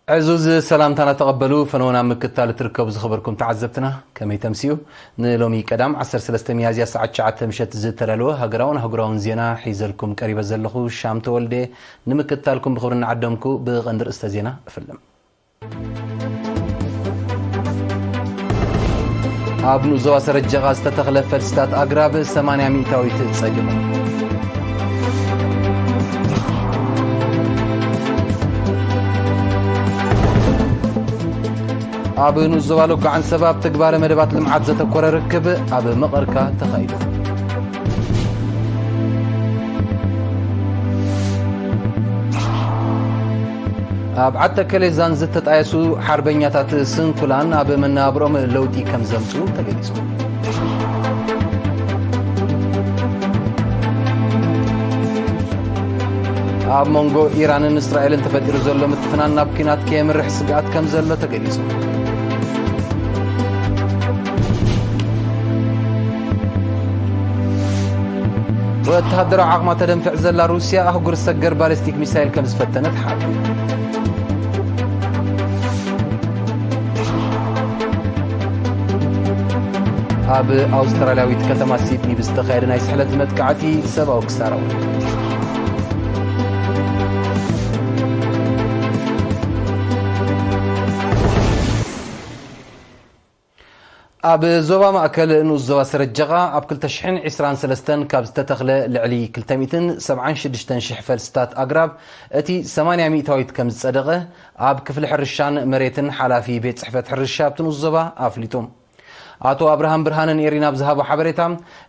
ዕዙዝ ሰላምታና ተቐበሉ። ፈነወና ምክታል እትርከቡ ዝኸበርኩም ተዓዘብትና፣ ከመይ ተምስዩ? ንሎሚ ቀዳም ዓሰርተ ሰለስተ ሚያዝያ ሰዓት ትሽዓተ ምሸት ዝተዳለወ ሃገራውን ኣህጉራውን ዜና ሒዘልኩም ቀሪበ ዘለኹ ሻም ተወልደ። ንምክታልኩም ብኽብሪ እናዓደምኩ ብቐንዲ ርእስተ ዜና እፍልም። ኣብ ንኡስ ዞባ ሰረጀቓ ዝተተኽለ ፈልስታት ኣግራብ ሰማንያ ሚእታዊት ጸጊሙ። ኣብ ንኡስ ዞባ ሎጎ ዓንሰባ ኣብ ትግባረ መደባት ልምዓት ዘተኮረ ርክብ ኣብ መቐርካ ተኻይዱ። ኣብ ዓተከሌዛን ዝተጣየሱ ሓርበኛታት ስንኩላን ኣብ መነባብሮም ለውጢ ከም ዘምጽኡ ተገሊጹ። ኣብ መንጎ ኢራንን እስራኤልን ተፈጢሩ ዘሎ ምትፍናን ናብ ኲናት ከየምርሕ ስግኣት ከም ዘሎ ተገሊጹ። ወተሃደራዊ ዓቕማ ተደንፍዕ ዘላ ሩስያ ኣህጉር ሰገር ባሊስቲክ ሚሳይል ከም ዝፈተነት ሓቢሩ። ኣብ ኣውስትራልያዊት ከተማ ሲድኒ ብዝተኻየደ ናይ ስሕለት መጥቃዕቲ ሰብኣዊ ክሳራ እውን። ኣብ ዞባ ማእከል ንኡስ ዞባ ሰረጀቓ ኣብ ክልተ ሽሕን ዕስራን ሰለስተን ካብ ዝተተኽለ ልዕሊ ክልተ ሚእትን ሰብዓን ሽዱሽተን ሽሕ ፈልስታት ኣግራብ እቲ ሰማንያ ሚእታዊት ከም ዝጸደቐ ኣብ ክፍሊ ሕርሻን መሬትን ሓላፊ ቤት ጽሕፈት ሕርሻ ኣብቲ ንኡስ ዞባ ኣፍሊጡ። ኣቶ ኣብርሃም ብርሃነ ንኤሪና ኣብ ዝሃቦ ሓበሬታ፣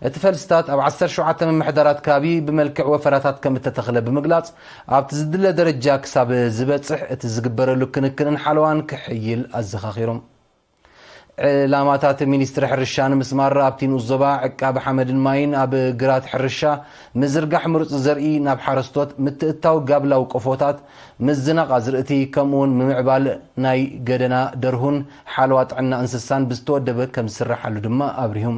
እቲ ፈልስታት ኣብ ዓሰርተ ሸውዓተ ምምሕዳራት ከባቢ ብመልክዕ ወፈራታት ከም እተተኽለ ብምግላጽ፣ ኣብቲ ዝድለ ደረጃ ክሳብ ዝበጽሕ እቲ ዝግበረሉ ክንክንን ሓለዋን ክሕይል ኣዘኻኺሩ። ዕላማታት ሚኒስትሪ ሕርሻ ንምስማር ኣብቲ ንኡስ ዞባ ዕቃብ ሓመድን ማይን ኣብ ግራት ሕርሻ ምዝርጋሕ ምሩፅ ዘርኢ ናብ ሓረስቶት ምትእታው ጋብላዊ ቆፎታት ምዝናቕ ኣዝርእቲ ከምኡውን ምምዕባል ናይ ገደና ደርሁን ሓለዋ ጥዕና እንስሳን ብዝተወደበ ከም ዝስርሓሉ ድማ ኣብሪሁ።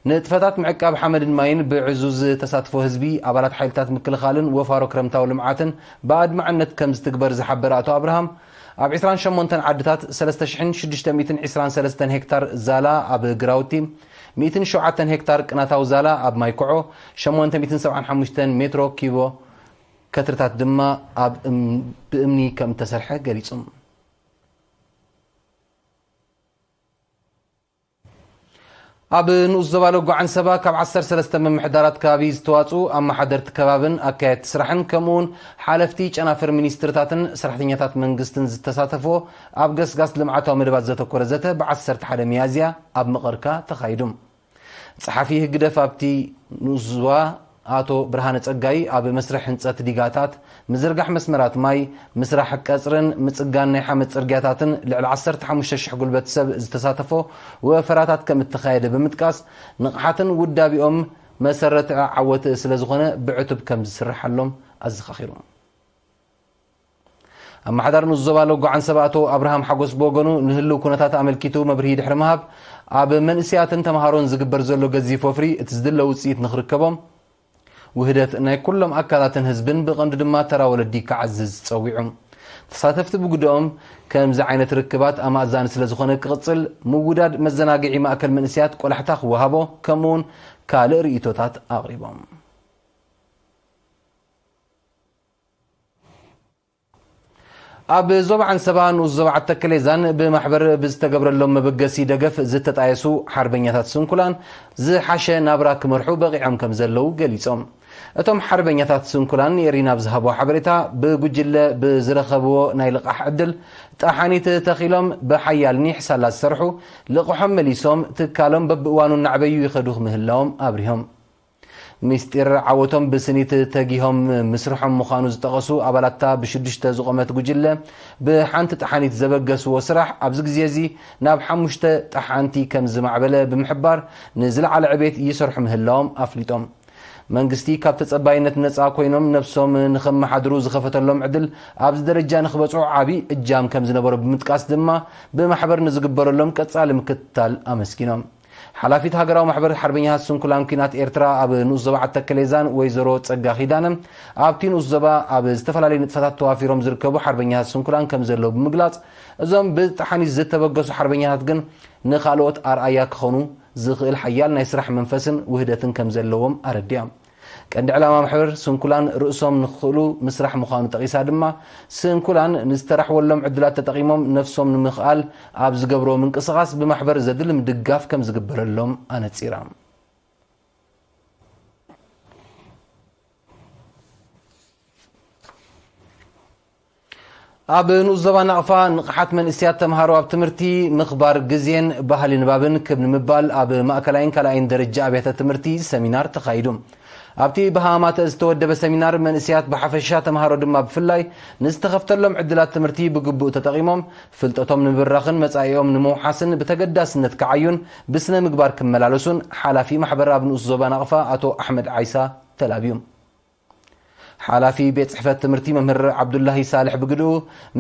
ንጥፈታት ምዕቃብ ሓመድን ማይን ብዕዙዝ ተሳትፎ ህዝቢ፣ ኣባላት ሓይልታት ምክልኻልን ወፋሮ ክረምታዊ ልምዓትን ብኣድማዕነት ከም ዝትግበር ዝሓበረ ኣቶ ኣብርሃም፣ ኣብ ዕስራን ሸሞንተን ዓድታት ሰለስተ ሽሕን ሽዱሽተ ሚእትን ዕስራን ሰለስተን ሄክታር ዛላ ኣብ ግራውቲ፣ ሚእትን ሸውዓተን ሄክታር ቅናታዊ ዛላ ኣብ ማይኮዖ፣ ሸሞንተ ሚእትን ሰብዓን ሓሙሽተን ሜትሮ ኪቦ ከትርታት ድማ ኣብ እም-፣ ብእምኒ ከም እተሰርሐ ገሊጹ። ኣብ ንኡስ ዞባ ሎጎ ዓንሰባ ካብ ዓሰርተ ሰለስተ ምምሕዳራት ከባቢ ዝተዋጽኡ ኣመሓደርቲ ከባብን ኣካየድቲ ስራሕን ከምኡውን ሓለፍቲ ጨናፍር ሚኒስትርታትን ሰራሕተኛታት መንግስትን ዝተሳተፎ ኣብ ገስጋስ ልምዓታዊ መደባት ዘተኮረ ዘተ ብዓሰርተ ሓደ ሚያዝያ ኣብ መቐርካ ተኻይዱ። ጸሓፊ ህግደፍ ኣብቲ ንኡስ ዞባ ኣቶ ብርሃነ ጸጋይ ኣብ መስርሕ ህንጸት ዲጋታት፣ ምዝርጋሕ መስመራት ማይ፣ ምስራሕ ቀጽርን ምጽጋን ናይ ሓመድ ጽርግያታትን ልዕሊ ዓሰርተ ሓሙሽተ ሽሕ ጉልበት ሰብ ዝተሳተፎ ወፈራታት ከም እተኻየደ ብምጥቃስ፣ ንቕሓትን ውዳቤኦም መሰረት ዓወት ስለ ዝኾነ ብዕቱብ ከም ዝስርሓሎም ኣዘኻኺሩ። ኣመሓዳሪ ንኡስ ዞባ ሎጎ ዓንሰባ ኣቶ ኣብርሃም ሓጎስ ብወገኑ፣ ንህልው ኩነታት ኣመልኪቱ መብርሂ ድሕሪ ምሃብ፣ ኣብ መንእሰያትን ተምሃሮን ዝግበር ዘሎ ገዚፍ ወፍሪ እቲ ዝድለ ውጽኢት ንኽርከቦም፣ ውህደት ናይ ኩሎም ኣካላትን ህዝብን ብቐንዱ ድማ ተራ ወለዲ ክዓዝዝ ጸዊዑ። ተሳተፍቲ ብግደኦም፣ ከምዚ ዓይነት ርክባት ኣማእዛኒ ስለ ዝኾነ ክቕጽል፣ ምውዳድ መዘናግዒ ማእከል መንእሰያት ቆላሕታ ክወሃቦ፣ ከምኡውን ካልእ ርእይቶታት ኣቕሪቦም። ኣብ ዞባ ዓንሰባ ንኡስ ዞባ ዓተከሌዛን ብማሕበር ብዝተገብረሎም መበገሲ ደገፍ ዝተጣየሱ ሓርበኛታት ስንኩላን ዝሓሸ ናብራ ክመርሑ በቒዖም ከም ዘለዉ ገሊጾም። እቶም ሓርበኛታት ስንኩላን ንኤሪና ኣብ ዝሃብዎ ሓበሬታ፣ ብጉጅለ ብዝረኸብዎ ናይ ልቓሕ ዕድል ጠሓኒት ተኺሎም ብሓያል ኒሕ ሳላ ዝሰርሑ፣ ልቕሖም መሊሶም ትካሎም በብእዋኑ እናዕበዩ ይኸዱ ምህላዎም ኣብሪሆም። ምስጢር ዓወቶም ብስኒት ተጊሆም ምስርሖም ምዃኑ ዝጠቐሱ ኣባላታ ብሽዱሽተ ዝቖመት ጉጅለ ብሓንቲ ጠሓኒት ዘበገስዎ ስራሕ ኣብዚ ግዜ እዚ ናብ ሓሙሽተ ጠሓንቲ ከም ዝማዕበለ ብምሕባር ንዝለዓለ ዕቤት ይሰርሑ ምህላዎም ኣፍሊጦም። መንግስቲ ካብ ተጸባይነት ነጻ ኮይኖም ነብሶም ንኸመሓድሩ ዝኸፈተሎም ዕድል ኣብዚ ደረጃ ንኽበጽሑ ዓቢ እጃም ከም ዝነበሮ ብምጥቃስ ድማ ብማሕበር ንዝግበረሎም ቀጻሊ ምክትታል ኣመስጊኖም። ሓላፊት ሃገራዊ ማሕበር ሓርበኛታት ስንኩላን ኲናት ኤርትራ ኣብ ንኡስ ዞባ ዓዲ ተከሌዛን ወይዘሮ ጸጋ ኪዳነ፣ ኣብቲ ንኡስ ዞባ ኣብ ዝተፈላለዩ ንጥፈታት ተዋፊሮም ዝርከቡ ሓርበኛታት ስንኩላን ከም ዘለዉ ብምግላጽ፣ እዞም ብጣሓኒት ዝተበገሱ ሓርበኛታት ግን ንኻልኦት ኣርኣያ ክኾኑ ዝኽእል ሓያል ናይ ስራሕ መንፈስን ውህደትን ከም ዘለዎም ኣረዲኦም። ቀንዲ ዕላማ ማሕበር ስንኩላን ርእሶም ንኽኽእሉ ምስራሕ ምዃኑ ጠቒሳ ድማ፣ ስንኩላን ንዝተራሕወሎም ዕድላት ተጠቒሞም ነፍሶም ንምኽኣል ኣብ ዝገብርዎ ምንቅስቓስ ብማሕበር ዘድሊ ምድጋፍ ከም ዝግበረሎም ኣነጺራ። ኣብ ንኡስ ዞባ ናቕፋ ንቕሓት መንእሰያት ተምሃሮ ኣብ ትምህርቲ፣ ምኽባር ግዜን ባህሊ ንባብን ክብ ንምባል ኣብ ማእከላይን ካልኣይን ደረጃ ኣብያተ ትምህርቲ ሰሚናር ተኻይዱ። ኣብቲ ብሃማተ ዝተወደበ ሰሚናር መንእሰያት ብሓፈሻ ተምሃሮ ድማ ብፍላይ ንዝተኸፍተሎም ዕድላት ትምህርቲ ብግቡእ ተጠቒሞም ፍልጠቶም ንምብራኽን መጻኢኦም ንምውሓስን ብተገዳስነት ክዓዩን ብስነ ምግባር ክመላለሱን ሓላፊ ማሕበር ኣብ ንኡስ ዞባ ናቕፋ ኣቶ ኣሕመድ ዓይሳ ተላብዩ። ሓላፊ ቤት ጽሕፈት ትምህርቲ መምህር ዓብዱላሂ ሳልሕ ብግድኡ፣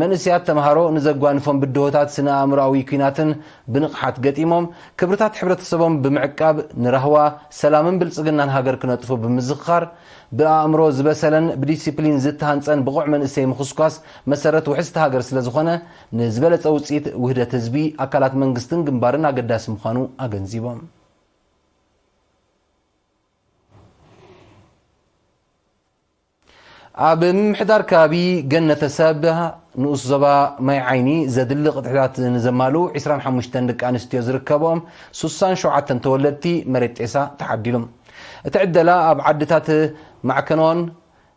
መንእሰያት ተምሃሮ ንዘጓንፎም ብድሆታት ስነ ኣእምሮኣዊ ኲናትን ብንቕሓት ገጢሞም፣ ክብርታት ሕብረተሰቦም ብምዕቃብ፣ ንራህዋ፣ ሰላምን ብልጽግናን ሃገር ክነጥፉ ብምዝኽኻር፣ ብኣእምሮ ዝበሰለን ብዲሲፕሊን ዝተሃንጸን ብቑዕ መንእሰይ ምኹስኳስ መሰረት ውሕስቲ ሃገር ስለ ዝኾነ፣ ንዝበለጸ ውጽኢት ውህደት ህዝቢ፣ ኣካላት መንግስትን ግንባርን ኣገዳሲ ምዃኑ ኣገንዚቦም። ኣብ ምምሕዳር ከባቢ ገነተ ሰብ ንኡስ ዞባ ማይ ዓይኒ ዘድሊ ቅጥዕታት ንዘማልኡ ዕስራን ሓሙሽተን ደቂ ኣንስትዮ ዝርከብኦም ስሳን ሸውዓተን ተወለድቲ መሬት ጤሳ ተዓዲሉ። እቲ ዕደላ ኣብ ዓድታት ማዕከኖን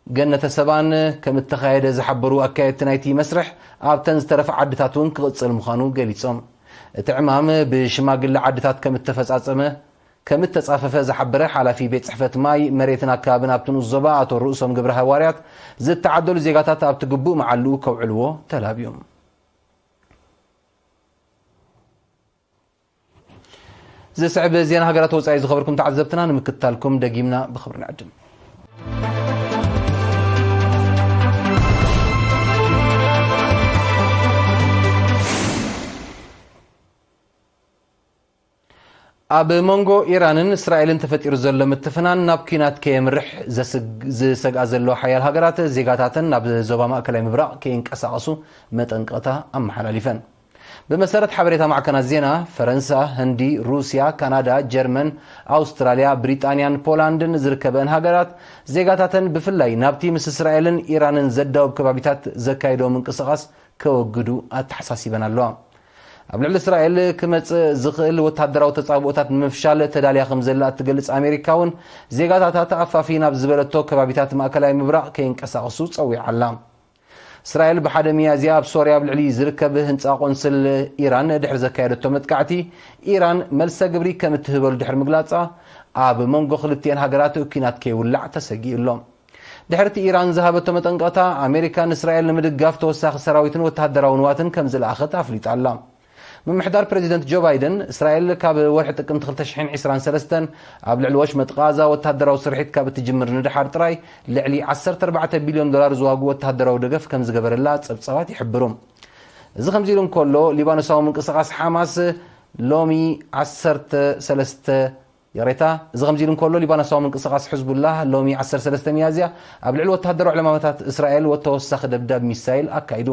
ገነተ ሰባን ከም እተኻየደ ዝሓበሩ ኣካየድቲ ናይቲ መስርሕ፣ ኣብተን ዝተረፋ ዓድታት እውን ክቕጽል ምዃኑ ገሊጾም። እቲ ዕማም ብሽማግለ ዓድታት ከም እተፈጻጸመ ከም እተጻፈፈ ዝሓበረ ሓላፊ ቤት ጽሕፈት ማይ፣ መሬትን ኣከባብን ኣብቲ ንኡስ ዞባ ኣቶ ርእሶም ገብረ ሃዋርያት፣ ዝተዓደሉ ዜጋታት ኣብቲ ግቡእ መዓልኡ ከውዕልዎ ተላብዮም። ዝስዕብ ዜና ሃገራት ወጻኢ ዝኸበርኩም ተዓዘብትና ንምክትታልኩም ደጊምና ብኽብሪ ንዕድም። ኣብ መንጎ ኢራንን እስራኤልን ተፈጢሩ ዘሎ ምትፍናን ናብ ኲናት ከየምርሕ ዘስግ-፣ ዝሰግኣ ዘሎ ሓያል ሃገራት ዜጋታተን ናብ ዞባ ማእከላይ ምብራቕ ከይንቀሳቐሱ መጠንቀቕታ ኣመሓላሊፈን። ብመሰረት ሓበሬታ ማዕከናት ዜና፣ ፈረንሳ፣ ህንዲ፣ ሩስያ፣ ካናዳ፣ ጀርመን፣ ኣውስትራልያ፣ ብሪጣንያን ፖላንድን ዝርከበአን ሃገራት ዜጋታተን ብፍላይ ናብቲ ምስ እስራኤልን ኢራንን ዘዳውብ ከባቢታት ዘካየድዎ ምንቅስቓስ ከወግዱ ኣተሓሳሲበን ኣለዋ። ኣብ ልዕሊ እስራኤል ክመጽእ ዝኽእል ወተሃደራዊ ተጻብኦታት ንምፍሻል ተዳልያ ከም ዘላ እትገልጽ ኣሜሪካ እውን፣ ዜጋታታ ተኣፋፊ ናብ ዝበለቶ ከባቢታት ማእከላይ ምብራቕ ከይንቀሳቐሱ ጸዊዓ ኣላ። እስራኤል ብሓደ ሚያዝያ ኣብ ሶርያ ኣብ ልዕሊ ዝርከብ ህንጻ ቆንስል ኢራን ድሕሪ ዘካየደቶ መጥቃዕቲ፣ ኢራን መልሰ ግብሪ ከም እትህበሉ ድሕሪ ምግላጻ፣ ኣብ መንጎ ክልቲኤን ሃገራት ኲናት ከይውላዕ ተሰጊኡ ኣሎ። ድሕርቲ ኢራን ዝሃበቶ መጠንቀቕታ፣ ኣሜሪካ ንእስራኤል ንምድጋፍ ተወሳኺ ሰራዊትን ወተሃደራዊ ንዋትን ከም ዝለኣኸት ኣፍሊጣ ኣላ። ምምሕዳር ፕረዚደንት ጆ ባይደን፣ እስራኤል ካብ ወርሒ ጥቅምቲ ክልተ ሽሕን ዕስራን ሰለስተን ኣብ ልዕሊ ወሽመጥ ቃዛ ወተሃደራዊ ስርሒት ካብ እትጅምር ንደሓር ጥራይ፣ ልዕሊ ዓሰርተ ኣርባዕተ ቢልዮን ዶላር ዝዋግኡ ወተሃደራዊ ደገፍ ከም ዝገበረላ ጸብጻባት ይሕብሩ። እዚ ከምዚ ኢሉ እንከሎ፣ ሊባኖሳዊ ምንቅስቓስ ሓማስ ሎሚ ዓሰርተ ሰለስተ፣ ይቕሬታ፣ እዚ ከምዚ ኢሉ እንከሎ፣ ሊባኖሳዊ ምንቅስቓስ ሕዝቡላህ ሎሚ ዓሰርተ ሰለስተ ሚያዝያ ኣብ ልዕሊ ወተሃደራዊ ዕላማታት እስራኤል ወተወሳኺ ደብዳብ ሚሳይል ኣካይዱ።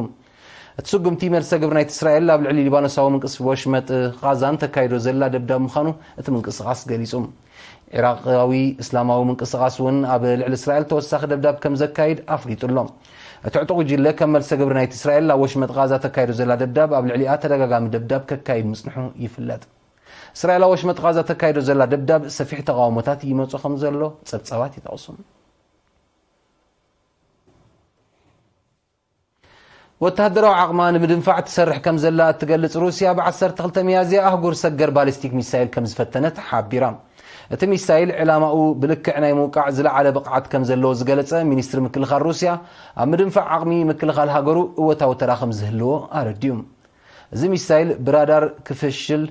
እቲ ስጉምቲ መልሰ ግብሪ ናይቲ እስራኤል ኣብ ልዕሊ ሊባኖሳዊ ምንቅስ-፣ ወሽመጥ ቓዛን ተካይዶ ዘላ ደብዳብ ምዃኑ እቲ ምንቅስቓስ ገሊጹ። ዒራቃዊ እስላማዊ ምንቅስቓስ እውን ኣብ ልዕሊ እስራኤል ተወሳኺ ደብዳብ ከም ዘካይድ ኣፍሊጡ ኣሎ። እቲ ዕጡቕ ጉጅለ ከም መልሰ ግብሪ ናይቲ እስራኤል ኣብ ወሽመጥ ቓዛ ተካይዶ ዘላ ደብዳብ ኣብ ልዕሊኣ ተደጋጋሚ ደብዳብ ከካይድ ምጽንሑ ይፍለጥ። እስራኤል ኣብ ወሽመጥ ቓዛ ተካይዶ ዘላ ደብዳብ ሰፊሕ ተቓውሞታት ይመጾ ከም ዘሎ ጸብጻባት ይጠቕሱ። ወተሃደራዊ ዓቕማ ንምድንፋዕ ትሰርሕ ከም ዘላ እትገልጽ ሩስያ፣ ብ ዓሰርተ ክልተ ሚያዝያ ኣህጉር ሰገር ባሊስቲክ ሚሳይል ከም ዝፈተነት ሓቢራ። እቲ ሚሳይል ዕላማኡ ብልክዕ ናይ ምውቃዕ ዝለዓለ ብቕዓት ከም ዘለዎ ዝገለጸ ሚኒስትሪ ምክልኻል ሩስያ፣ ኣብ ምድንፋዕ ዓቕሚ ምክልኻል ሃገሩ እወታዊ ተራ ከም ዝህልዎ ኣረዲኡ። እዚ ሚሳይል ብራዳር ክፍሽል፣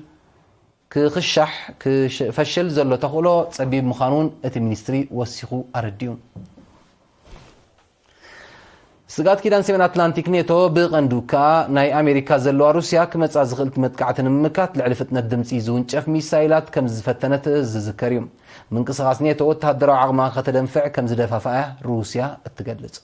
ክኽሻሕ፣ ክሽ-፣ ፈሽል ዘሎ ተኽእሎ ጸቢብ ምዃኑ እውን እቲ ሚኒስትሪ ወሲኹ ኣረዲኡ። ስግኣት ኪዳን ሰሜን ኣትላንቲክ ኔቶ ብቐንዱ ከኣ ናይ ኣሜሪካ ዘለዋ ሩስያ ክመጻ ዝኽእል መጥቃዕቲ ንምምካት ልዕሊ ፍጥነት ድምጺ ዝውንጨፍ ሚሳይላት ከም ዝፈተነት ዝዝከር እዩ። ምንቅስቓስ ኔቶ ወተሃደራዊ ዓቕማ ከተደንፍዕ ከም ዝደፋፍኣ ሩስያ እትገልጽ።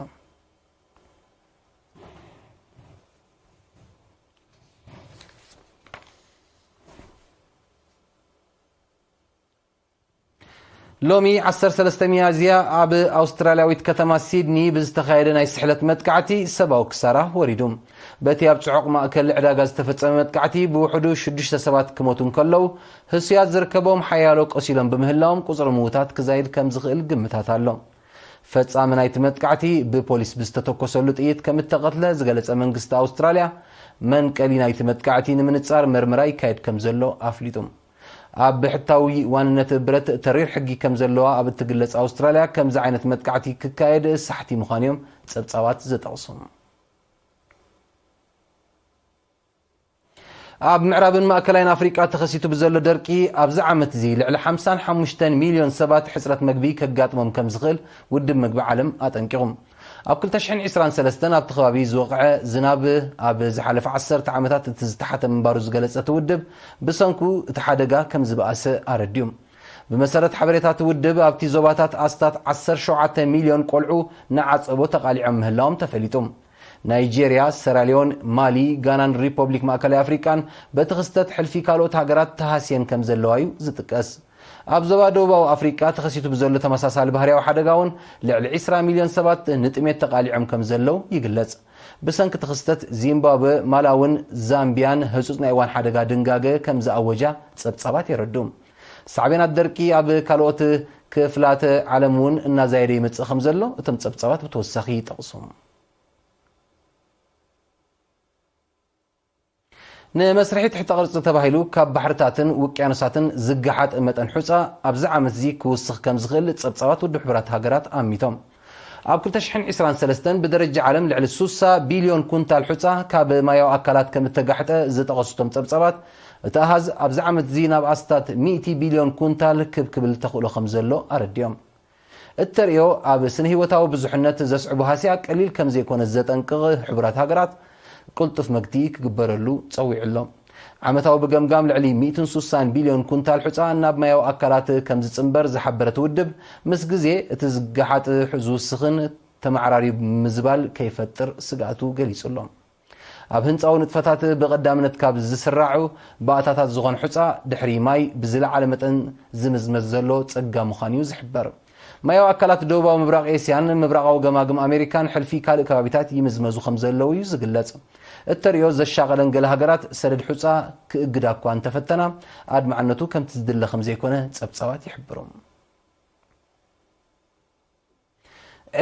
ሎሚ ዓሰርተ ሰለስተ ሚያዝያ ኣብ ኣውስትራልያዊት ከተማ ሲድኒ ብዝተኻየደ ናይ ስሕለት መጥቃዕቲ ሰብኣዊ ክሳራ ወሪዱ። በቲ ኣብ ጽዑቕ ማእከል ዕዳጋ ዝተፈጸመ መጥቃዕቲ ብውሕዱ ሽዱሽተ ሰባት ክሞቱ እንከለዉ፣ ህሱያት ዝርከቦም ሓያሎ ቆሲሎም ብምህላዎም ቁጽሪ ምዉታት ክዛይድ ከም ዝኽእል ግምታት ኣሎ። ፈጻሚ ናይቲ መጥቃዕቲ ብፖሊስ ብዝተተኮሰሉ ጥይት ከም እተቐትለ ዝገለጸ መንግስቲ ኣውስትራልያ፣ መንቀሊ ናይቲ መጥቃዕቲ ንምንጻር መርመራ ይካየድ ከም ዘሎ ኣፍሊጡ። ኣብ ብሕታዊ ዋንነት ብረት ተሪር ሕጊ ከም ዘለዋ ኣብ እትግለጽ ኣውስትራልያ፣ ከምዚ ዓይነት መጥቃዕቲ ክካየድ ሳሕቲ ምዃኑ እዮም ጸብጻባት ዝጠቕሱ። ኣብ ምዕራብን ማእከላይን ኣፍሪቃ ተኸሲቱ ብዘሎ ደርቂ፣ ኣብዚ ዓመት እዚ ልዕሊ ሓምሳን ሓሙሽተን ሚልዮን ሰባት ሕጽረት መግቢ ከጋጥሞም ከም ዝኽእል ውድብ መግቢ ዓለም ኣጠንቂቑ። ኣብ ክልተ ሽሕን ዕስራን ሰለስተን ኣብቲ ከባቢ ዝወቕዐ ዝናብ ኣብ ዝሓለፈ ዓሰርተ ዓመታት እቲ ዝተሓተ ምንባሩ ዝገለጸ እቲ ውድብ፣ ብሰንኩ እቲ ሓደጋ ከም ዝበኣሰ ኣረዲኡ። ብመሰረት ሓበሬታ እቲ ውድብ፣ ኣብቲ ዞባታት ኣስታት ዓሰርተ ሸውዓተ ሚልዮን ቆልዑ ንዓጸቦ ተቓሊዖም ምህላዎም ተፈሊጡ። ናይጄርያ፣ ሰራሊዮን፣ ማሊ፣ ጋናን ሪፖብሊክ ማእከላይ ኣፍሪቃን በቲ ክስተት ሕልፊ ካልኦት ሃገራት ተሃስየን ከም ዘለዋ እዩ ዝጥቀስ። ኣብ ዞባ ደቡባዊ ኣፍሪቃ ተኸሲቱ ብዘሎ ተመሳሳሊ ባህርያዊ ሓደጋ እውን ልዕሊ ዕስራ ሚልዮን ሰባት ንጥሜት ተቓሊዖም ከም ዘለዉ ይግለጽ። ብሰንኪ እቲ ክስተት፣ ዚምባብወ፣ ማላውን ዛምቢያን ህጹጽ ናይ እዋን ሓደጋ ድንጋገ ከም ዝኣወጃ ጸብጻባት የረድኡ። ሳዕቤናት ደርቂ ኣብ ካልኦት ክፍላተ ዓለም እውን እናዛየደ ይመጽእ ከም ዘሎ እቶም ጸብጻባት ብተወሳኺ ይጠቕሱ። ንመስርሒ ትሕተ ቅርጺ ተባሂሉ ካብ ባሕርታትን ውቅያኖሳትን ዝገሓጥ መጠን ሑጻ ኣብዚ ዓመት እዚ ክውስኽ ከም ዝኽእል ጸብጻባት ውድብ ሕቡራት ሃገራት ኣሚቶም። ኣብ ክልተ ሽሕን ዕስራን ሰለስተን ብደረጃ ዓለም ልዕሊ ሱሳ ቢልዮን ኩንታል ሑጻ ካብ ማያዊ ኣካላት ከም እተጋሕጠ ዝጠቐሱ እቶም ጸብጻባት፣ እቲ ኣሃዝ ኣብዚ ዓመት እዚ ናብ ኣስታት ሚእቲ ቢልዮን ኩንታል ክብ ክብል ተኽእሎ ከም ዘሎ ኣረዲኦም። እተርእዮ ኣብ ስነ ህይወታዊ ብዙሕነት ዘስዕቦ ሃስያ ቀሊል ከም ዘይኮነ ዘጠንቅቕ ሕቡራት ሃገራት፣ ቅልጡፍ መግቲ ክግበረሉ ጸዊዑ ኣሎ። ዓመታዊ ብገምጋም ልዕሊ ሚእትን ሱሳን ቢልዮን ኩንታል ሑጻ ናብ ማያዊ ኣካላት ከም ዝጽንበር ዝሓበረ እቲ ውድብ፣ ምስ ግዜ እቲ ዝገሓጥ ዝውስኽን ተመዓራርዩ ምዝባል ከይፈጥር ስግኣቱ ገሊጹ ኣሎ። ኣብ ህንጻዊ ንጥፈታት ብቐዳምነት ካብ ዝስራዑ ባእታታት ዝኾነ ሑጻ፣ ድሕሪ ማይ ብዝለዓለ መጠን ዝምዝመዝ ዘሎ ጸጋ ምዃኑ እዩ ዝሕበር። ማያዊ ኣካላት ደቡባዊ ምብራቕ ኤስያን ምብራቓዊ ገማግም ኣሜሪካን ሕልፊ ካልእ ከባቢታት ይምዝመዙ ከም ዘለዉ እዩ ዝግለጽ። እተርእዮ ዘሻቐለን ገለ ሃገራት ሰደድ ሑጻ ክእግዳ እኳ እንተፈተና፣ ኣድማዕነቱ ከምቲ ዝድለ ከም ዘይኮነ ጸብጻባት ይሕብሩ።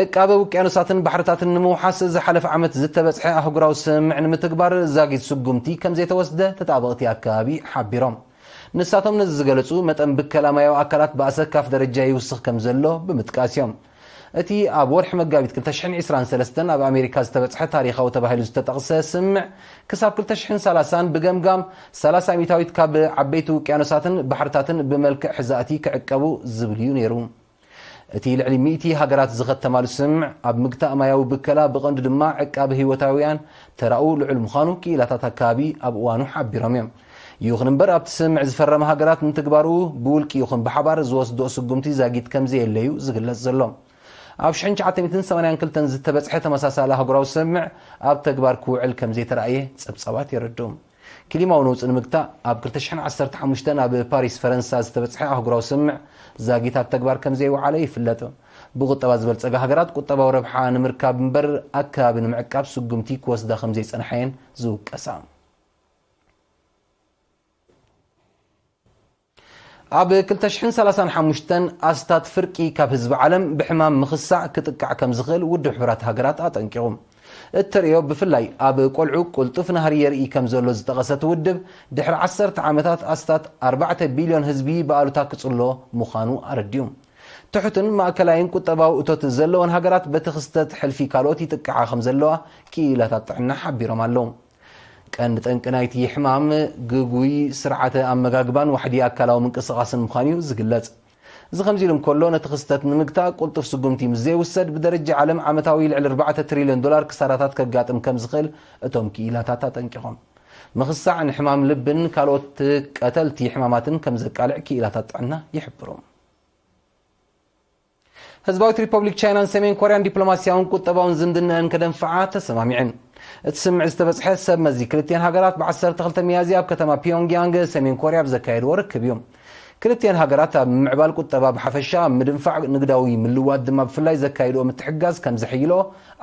ዕቃበ ውቅያኖሳትን ባሕርታትን ንምውሓስ ዝሓለፈ ዓመት ዝተበጽሐ ኣህጉራዊ ስምምዕ ንምትግባር ዛጊት ስጉምቲ ከም ዘይተወስደ ተጣበቕቲ ኣከባቢ ሓቢሮም። ንሳቶም ነዚ ዝገለጹ፣ መጠን ብከላ ማያዊ ኣካላት ብኣሰካፍ ደረጃ ይውስኽ ከም ዘሎ ብምጥቃስ እዮም። እቲ ኣብ ወርሒ መጋቢት ክልተ ሽሕን ዕስራን ሰለስተን ኣብ ኣሜሪካ ዝተበጽሐ ታሪኻዊ ተባሂሉ ዝተጠቕሰ ስምምዕ፣ ክሳብ ክልተ ሽሕን ሰላሳን ብገምጋም ሰላሳ ሚእታዊት ካብ ዓበይቲ ውቅያኖሳትን ባሕርታትን ብመልክዕ ሕዛእቲ ክዕቀቡ ዝብል እዩ ነይሩ። እቲ ልዕሊ ሚእቲ ሃገራት ዝኸተማሉ ስምምዕ፣ ኣብ ምግታእ ማያዊ ብከላ፣ ብቐንዱ ድማ ዕቃበ ህይወታውያን ተራኡ ልዑል ምዃኑ ክኢላታት ኣከባቢ ኣብ እዋኑ ሓቢሮም እዮም። ይኹን እምበር፣ ኣብቲ ስምምዕ ዝፈረማ ሃገራት ንትግባርኡ ብውልቂ ይኹን ብሓባር ዝወስድኦ ስጉምቲ ዛጊት ከም ዘየለዩ ዝግለጽ ዘሎ። ኣብ ሽሕን ትሽዓተ ሚእትን ሰማንያን ክልተን ዝተበጽሐ ተመሳሳሊ ኣህጉራዊ ስምምዕ ኣብ ተግባር ክውዕል ከም ዘይተራእየ ጸብጻባት የረድኡ። ክሊማዊ ነውጺ ንምግታእ ኣብ ክልተ ሽሕን ዓሰርተ ሓሙሽተን ኣብ ፓሪስ ፈረንሳ ዝተበጽሐ ኣህጉራዊ ስምምዕ ዛጊት ኣብ ተግባር ከም ዘይወዓለ ይፍለጥ። ብቁጠባ ዝበልጸጋ ሃገራት ቁጠባዊ ረብሓ ንምርካብ እምበር ኣከባቢ ንምዕቃብ ስጉምቲ ክወስዳ ከም ዘይጸንሓ እየን ዝውቀሳ። ኣብ ክልተ ሽሕን ሰላሳን ሓሙሽተን ኣስታት ፍርቂ ካብ ህዝቢ ዓለም ብሕማም ምኽሳዕ ክጥቃዕ ከም ዝኽእል ውድብ ሕቡራት ሃገራት ኣጠንቂቑ። እተርእዮ ብፍላይ ኣብ ቆልዑ ቅልጡፍ ናህሪ የርኢ ከም ዘሎ ዝጠቐሰ እቲ ውድብ፣ ድሕሪ ዓሰርተ ዓመታት ኣስታት ኣርባዕተ ቢልዮን ህዝቢ ብኣሉታ ክጽሎ ምዃኑ ኣረዲኡ። ትሑትን ማእከላይን ቁጠባዊ እቶት ዘለወን ሃገራት በቲ ክስተት ሕልፊ ካልኦት ይጥቅዓ ከም ዘለዋ ክኢላታት ጥዕና ሓቢሮም ኣለዉ። ቀንዲ ጠንቂ ናይቲ ሕማም ግጉይ ስርዓተ ኣመጋግባን ዋሕዲ ኣካላዊ ምንቅስቓስን ምዃኑ እዩ ዝግለጽ። እዚ ከምዚ ኢሉ እንከሎ፣ ነቲ ክስተት ንምግታእ ቅልጡፍ ስጉምቲ ምስ ዘይውሰድ፣ ብደረጃ ዓለም ዓመታዊ ልዕሊ ኣርባዕተ ትሪልዮን ዶላር ክሳራታት ከጋጥም ከም ዝኽእል እቶም ክኢላታት ኣጠንቂቖም። ምኽሳዕ ንሕማም ልብን ካልኦት ቀተልቲ ሕማማትን ከም ዘቃልዕ ክኢላታት ጥዕና ይሕብሩ። ህዝባዊት ሪፐብሊክ ቻይናን ሰሜን ኮርያን ዲፕሎማስያውን ቁጠባውን ዝምድናኣን ከደንፍዓ ተሰማሚዐን። እቲ ስምምዕ ዝተበጽሐ ሰብ መዚ ክልቲኣን ሃገራት ብ ዓሰርተ ክልተ ሚያዝያ ኣብ ከተማ ፒዮንግያንግ ሰሜን ኮርያ ኣብ ዘካየድዎ ርክብ እዩ። ክልቲኣን ሃገራት ኣብ ምምዕባል ቁጠባ ብሓፈሻ፣ ኣብ ምድንፋዕ ንግዳዊ ምልዋጥ ድማ ብፍላይ ዘካየድኦ ምትሕግጋዝ ከም ዘሕይሎ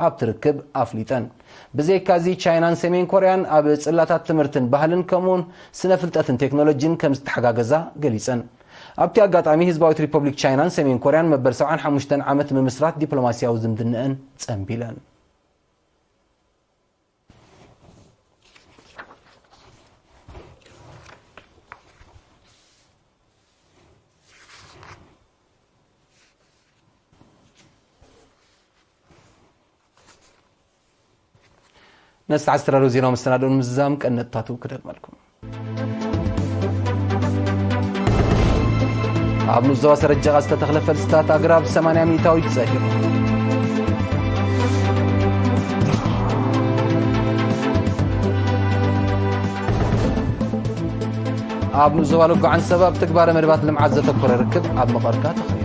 ኣብቲ ርክብ ኣፍሊጠን። ብዘይካዚ፣ ቻይናን ሰሜን ኮርያን ኣብ ጽላታት ትምህርትን ባህልን ከምኡውን ስነ ፍልጠትን ቴክኖሎጂን ከም ዝተሓጋገዛ ገሊጸን። ኣብቲ ኣጋጣሚ፣ ህዝባዊት ሪፐብሊክ ቻይናን ሰሜን ኮርያን መበል ሰብዓን ሓሙሽተን ዓመት ምምስራት ዲፕሎማስያዊ ዝምድነአን ጸንቢለን። ነዚ ኣስተዳደሩ ዜናዊ መሰናድኦ ንምዝዛም ቀንዲ ነጥብታቱ ክደግመልኩም። ኣብ ንኡስ ዞባ ሰረጀቓ ዝተተኽለ ፈልስታት ኣግራብ ሰማንያ ሚእታዊት ጸዲቑ። ኣብ ንኡስ ዞባ ለጎ ዓንሰባ ኣብ ትግባረ መደባት ልምዓት ዘተኮረ ርክብ ኣብ መቐርካ ተኻይዱ።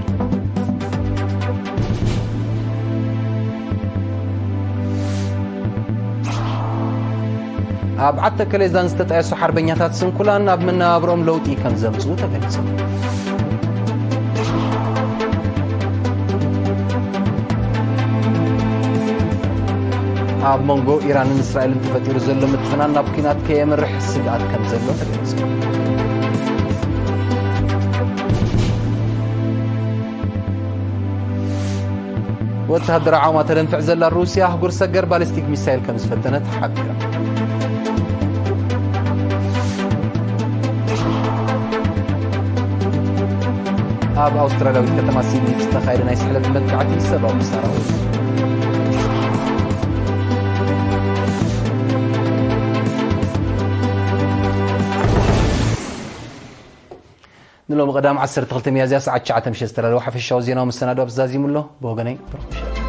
ኣብ ዓዲ ተከሌዛን ዝተጣየሱ ሓርበኛታት ስንኩላን ኣብ መነባብሮኦም ለውጢ ከም ዘምጽኡ ተገሊጹ። ኣብ መንጎ ኢራንን እስራኤልን ተፈጢሩ ዘሎ ምትፍናን ናብ ኲናት ከየምርሕ ስግኣት ከም ዘሎ ተገሊጹ። ወተሃደራዊ ዓቕማ ተደንፍዕ ዘላ ሩስያ ኣህጉር ሰገር ባሊስቲክ ሚሳይል ከም ዝፈተነት ሓቢራ። ኣብ ኣውስትራልያዊት ከተማ ሲድኒ ዝተኻየደ ናይ ስሕለት መጥቃዕቲ ሰብኣዊ ክሳራ ኣውሪዱ። ንሎሚ ቀዳም ዓሰርተ ክልተ ሚያዝያ ሰዓት ትሽዓተ ምሸት ዝተዳለወ ሓፈሻዊ ዜናዊ መሰናድኦ ኣብዚ ዛዚሙ ኣሎ። ብወገነይ ብሩኽ ምሸት።